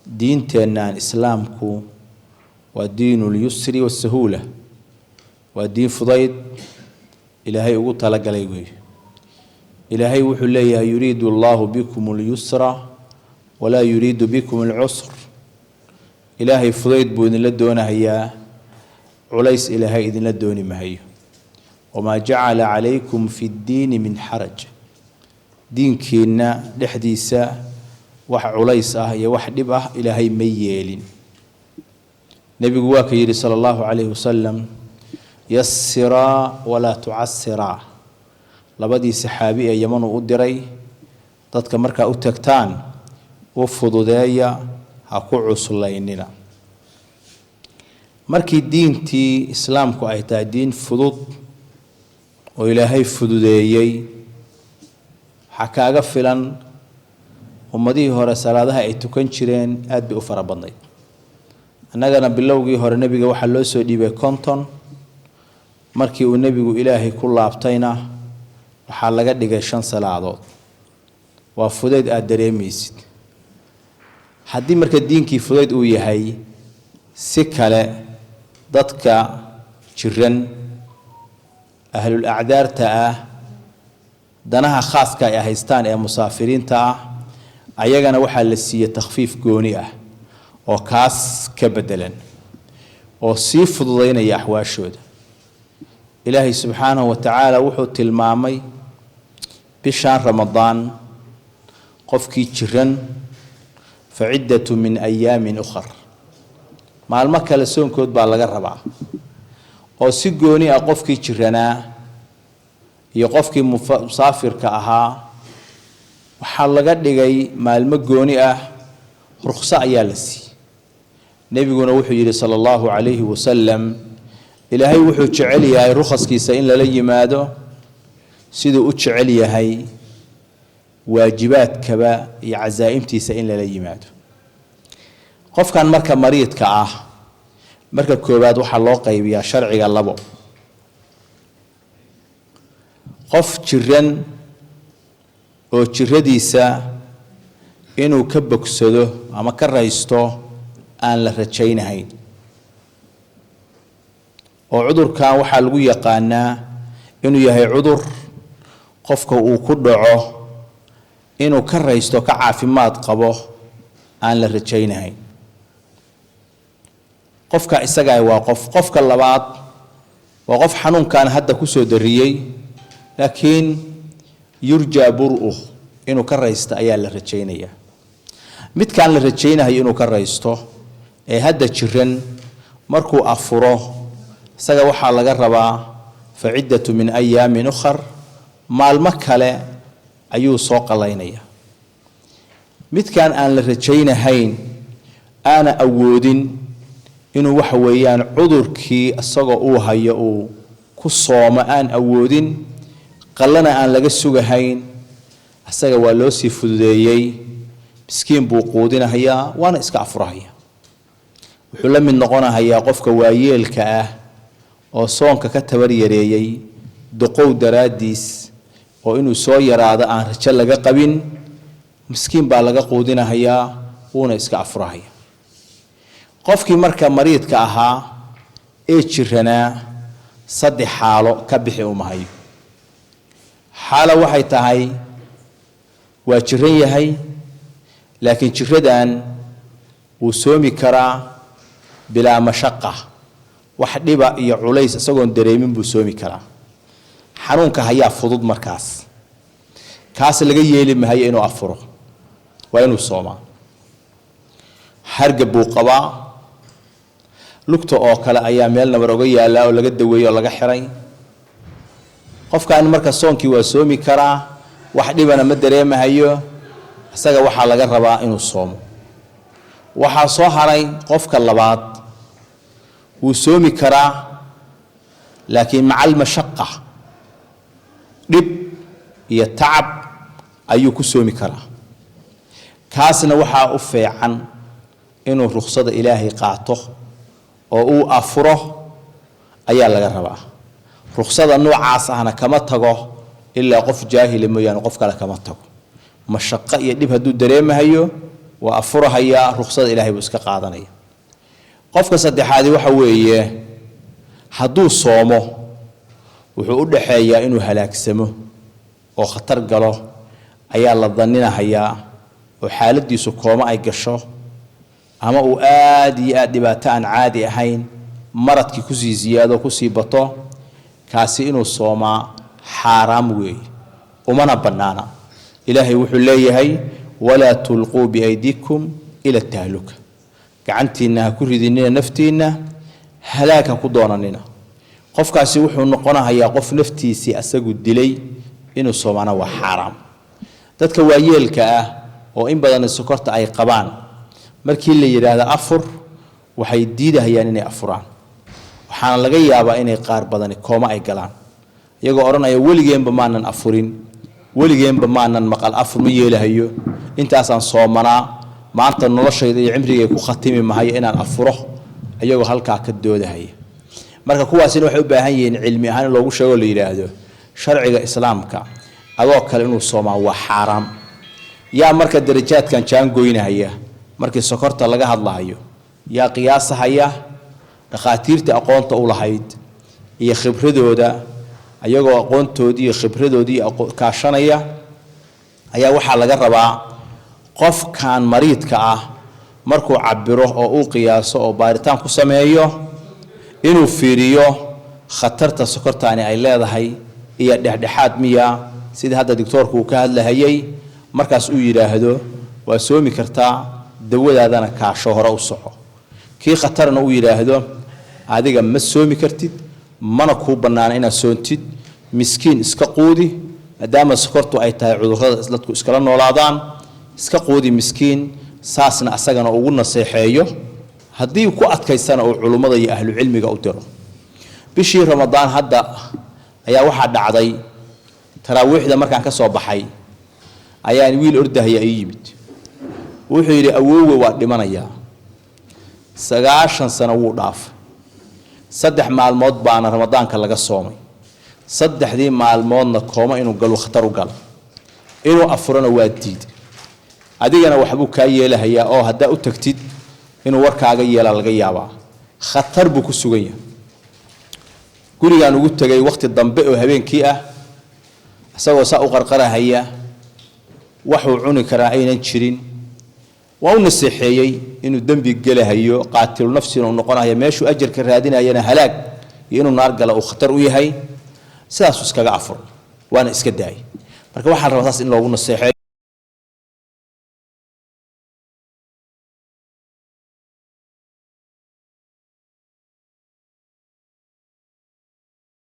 Diinteennan islaamku waa diinu lyusri wasahuula, waa diin fudayd Ilaahay ugu talagalay weeye. Ilaahay wuxuu leeyahay: yuriidu allahu bikum alyusra walaa yuriidu bikum alcusr. Ilaahay fudayd buu idinla doonahayaa, culays Ilaahay idinla dooni mahayo. Wamaa jacala calaykum fi ddiini min xaraj. Diinkiinna dhexdiisa wax culays ah iyo wax dhib ah Ilaahay ma yeelin. Nebigu waa ka yidhi sala allahu calayhi wasalam: yasiraa walaa tucasiraa. Labadii saxaabi ee Yaman uu u diray, dadka markaa u tagtaan u fududeeya, ha ku cuslaynina. Markii diintii islaamku ay tahay diin fudud oo Ilaahay fududeeyey, waxaa kaaga filan ummadihii hore salaadaha ay tukan jireen aada bay u fara badnayd. Annagana bilowgii hore nebiga waxaa loo soo dhiibay 50. Markii uu nebigu Ilaahay ku laabtayna waxaa laga dhigay 5 salaadood. Waa fudayd aada dareemaysid. Haddii marka diinkii fudayd uu yahay, si kale dadka jiran, ahlul acdaarta ah, danaha khaaska ay haystaan ee musaafiriinta ah, ayagana waxaa la siiyey takhfiif gooni ah oo kaas ka bedelan oo sii fududaynaya axwaashooda. Ilaahay subxaanahu wa tacaala wuxuu tilmaamay bishaan Ramadaan qofkii jiran fa ciddatu min ayaamin ukhar, maalmo kale soonkood baa laga rabaa, oo si gooni ah qofkii jiranaa iyo qofkii musaafirka ahaa waxaa laga dhigay maalmo gooni ah, rukhso ayaa la siiyey. Nebiguna wuxuu yidhi sala allahu calayhi wasalam: Ilaahay wuxuu jecel yahay rukhaskiisa in lala yimaado siduu u jecel yahay waajibaadkaba iyo casaa'imtiisa in lala yimaado. Qofkan marka mariidka ah, marka koowaad waxaa loo qaybiyaa sharciga labo: qof jiran oo jiradiisa inuu ka bogsado ama ka raysto aan la rajaynahayn, oo cudurkan waxaa lagu yaqaanaa inuu yahay cudur qofka uu ku dhaco inuu ka raysto, ka caafimaad qabo aan la rajaynahayn. Qofka isagaa waa qof. Qofka labaad waa qof xanuunkan hadda kusoo dariyey, laakiin yurjaa bur'uh, inuu ka raysto ayaa la rajaynayaa. Midkaan la rajaynahayo inuu ka raysto ee hadda jiran, markuu afuro isaga waxaa laga rabaa fa ciddatu min ayaamin ukhar, maalmo kale ayuu soo qalaynaya. Midkaan aan la rajaynahayn, aana awoodin inuu waxa weeyaan cudurkii isagoo uu hayo uu ku soomo aan awoodin, qallana aan laga sugahayn, isaga waa loo sii fududeeyey, miskiin buu quudinahayaa waana iska afurahaya. Wuxuu la mid noqonahayaa qofka waayeelka ah oo soonka ka tabar yareeyey duqow daraaddiis, oo inuu soo yaraado aan rajo laga qabin, miskiin baa laga quudinahayaa wuuna iska afurahaya. Qofkii marka mariidka ahaa ee jiranaa saddex xaalo ka bixi umahayo. Xaalo waxay tahay waa jiran yahay, laakiin jiradan wuu soomi karaa bilaa mashaqa, wax dhiba iyo culays isagoon dareemin buu soomi karaa. Xanuunka hayaa fudud, markaas kaas laga yeeli mahayo inuu afuro, waa inuu soomaa. Hargab buu qabaa, lugta oo kale ayaa meel nabar oga yaallaa oo laga daweeyey oo laga xiray. Qofkan marka soonkii waa soomi karaa, wax dhibana ma dareemahayo, isaga waxaa laga rabaa inuu soomo. Waxaa soo haray qofka labaad, wuu soomi karaa laakiin maca almashaqa, dhib iyo tacab ayuu ku soomi karaa. Kaasna waxaa u feecan inuu ruksada Ilaahay qaato oo uu afuro ayaa laga rabaa. Ruksada noocaas ahna kama tago ilaa qof jaahila mooyaane, qof kale kama tago. Mashaqo iyo dhib hadduu dareemahayo Waa afurahayaa, ruksada Ilaahay buu iska qaadanaya. Qofka saddexaadi waxa weeye, hadduu soomo wuxuu u dhaxeeyaa inuu halaagsamo oo khatar galo ayaa la daninahayaa, oo xaaladiisu kooma ay gasho, ama uu aada iyo aada dhibaato aan caadi ahayn maradkii kusii ziyaado, kusii bato. Kaasi inuu soomaa xaaraam weeye, umana bannaana. Ilaahay wuxuu leeyahay: walaa tulquu biaydikum ila tahluka, gacantiinna ha ku ridinina naftiinna, halaag ha ku doonanina. Qofkaasi wuxuu noqonahayaa qof naftiisii asagu dilay. Inuu soomaana waa xaaraam. Dadka waayeelka ah oo in badan sokorta ay qabaan, markii la yidhaahdo afur, waxay diidahayaan inay afuraan. Waxaana laga yaabaa inay qaar badani kooma ay galaan, iyagoo odhanaya: weligeenba maanan afurin, weligeenba maanan maqal afur, ma yeelahayo, intaasaan soomanaa, maanta noloshayda iyo cimrigay ku khatimi mahayo inaan afuro, iyagoo halkaa ka doodahaya. Marka kuwaasina waxay u baahan yihiin cilmi ahaan in loogu sheego, la yidhaahdo sharciga Islaamka adoo kale inuu soomaa waa xaaraam. Yaa marka darajaadkan jaangoynahaya? Markii sokorta laga hadlahayo, yaa qiyaasahaya? Dhakhaatiirta aqoonta u lahayd iyo khibradooda, ayagoo aqoontoodii iyo khibradoodii kaashanaya, ayaa waxaa laga rabaa qofkan mariidka ah markuu cabiro oo uu qiyaaso oo baaritaan ku sameeyo, inuu fiiriyo khatarta sokortaani ay leedahay iyo dhexdhexaad miya, sidii hadda doctoorku uu ka hadlahayay. Markaas uu yidhaahdo: waa soomi kartaa, dawadaadana kaasho, hore u soco. Kii khatarna uu yidhaahdo: adiga ma soomi kartid, mana kuu bannaana inaad soontid, miskiin iska quudi, maadaama sokortu ay tahay cudurrada dadku iskala noolaadaan, iska quudi miskiin. Saasna asagana ugu naseexeeyo. Haddii ku adkaystana, uu culummada iyo ahlucilmiga u diro. Bishii Ramadaan hadda ayaa waxaa dhacday, taraawiixda markaan ka soo baxay ayaan wiil ordahaya ii yimid. Wuxuu yidhi: awoowe waa dhimanayaa, 90 sano wuu dhaafay, 3 maalmood baana Ramadaanka laga soomay, 3dii maalmoodna kooma inuu galo khatar u galo, inuu afurana waa diiday. Adigana waxbuu kaa yeelahayaa, oo haddaa u tagtid inuu warkaaga yeelaa laga yaabaa, khatar buu ku sugan yahay. Gurigaan ugu tegay wakhti dambe oo habeenkii ah, isagoo saa u qarqarahaya, waxuu cuni karaa aynan jirin. Waa u naseexeeyey inuu dembi gelahayo, qaatilu nafsina uu noqonayo, meeshuu ajarka raadinayana halaag iyo inuu naar gala uu khatar u yahay. Sidaasuu iskaga afuray, waana iska daayay. Marka waxaa la rabaa saas in loogu naseexeeyo.